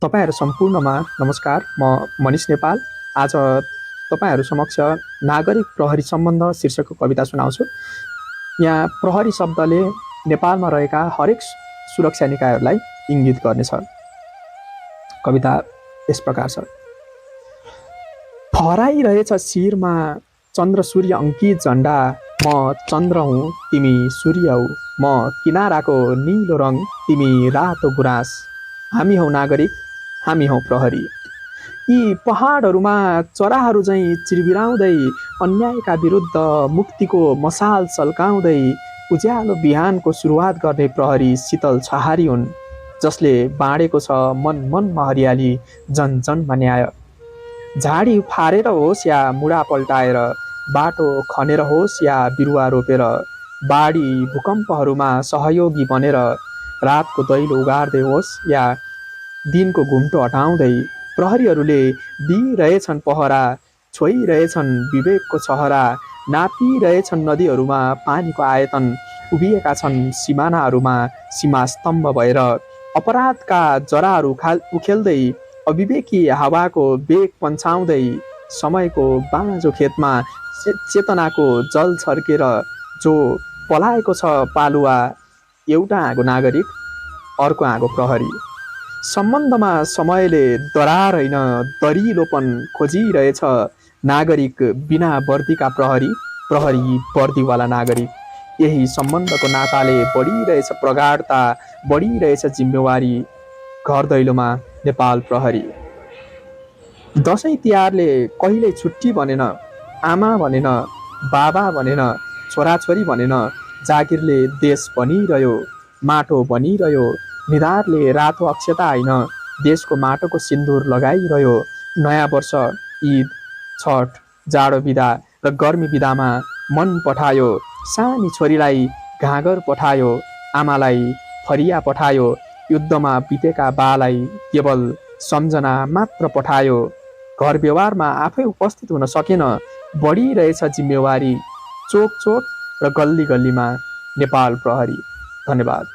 तपाईहरु सम्पूर्णमा नमस्कार। म मनिष नेपाल आज तपाईहरु समक्ष नागरिक प्रहरी सम्बन्ध शीर्षकको कविता सुनाउँछु। यहाँ प्रहरी शब्दले नेपालमा रहेका हरेक सुरक्षा निकायहरूलाई इङ्गित गर्नेछ। कविता यस प्रकार छ। फहराइरहेछ शिरमा चन्द्र सूर्य अंकित झण्डा। म चन्द्र हुँ तिमी सूर्य हौ, म किनाराको नीलो रङ तिमी रातो गुराँस। हामी हौ नागरिक, हामी हौ प्रहरी। यी पहाडहरूमा चराहरू झैं चिरबिराउँदै अन्यायका विरुद्ध मुक्तिको मसाल सल्काउँदै उज्यालो बिहानको सुरुवात गर्ने प्रहरी शीतल छहारी हुन्, जसले बाँडेको छ मन मनमा हरियाली, जन जनमा न्याय। झाडी फारेर होस् या मुढा पल्टाएर, बाटो खनेर होस् या बिरुवा रोपेर, बाढी भूकम्पहरूमा सहयोगी बनेर, रातको दैलो उगार्दै होस् या दिनको घुम्टो हटाउँदै, प्रहरीहरूले दिइरहेछन् पहरा, छोइरहेछन् विवेकको छहरा, नापिरहेछन् नदीहरूमा पानीको आयतन, उभिएका छन् सिमानाहरूमा सीमा स्तम्भ भएर, अपराधका जराहरू उखेल्दै, अविवेकी हावाको बेग पन्छाउँदै, समयको बाँझो खेतमा चेतनाको जल छर्केर, जो पलाएको छ पालुवा, एउटा हाँगो नागरिक, अर्को हाँगो प्रहरी। सम्बन्धमा समयले दरार होइन दरिलोपन खोजिरहेछ नागरिक बिना वर्दीका प्रहरी, प्रहरी वर्दीवाला नागरिक। यही सम्बन्धको नाताले बढिरहेछ प्रगाढता, बढिरहेछ जिम्मेवारी, घर दैलोमा नेपाल प्रहरी। दशैं तिहारले कहिल्यै छुट्टी भनेन, आमा भनेन, बाबा भनेन, छोराछोरी भनेन, जागिरले देश बनिरह्यो, माटो बनिरह्यो, निधारले रातो अक्षता होइन देशको माटोको सिन्दुर लगाइरह्यो। नयाँ वर्ष, ईद, छठ, जाडो बिदा र गर्मी बिदामा मन पठायो, सानी छोरीलाई घाँगर पठायो, आमालाई फरिया पठायो, युद्धमा बितेका बालाई केवल सम्झना मात्र पठायो। घर व्यवहारमा आफै उपस्थित हुन सकेन, बढिरहेछ जिम्मेवारी, चोक चोक र गल्ली गल्लीमा नेपाल प्रहरी। धन्यवाद।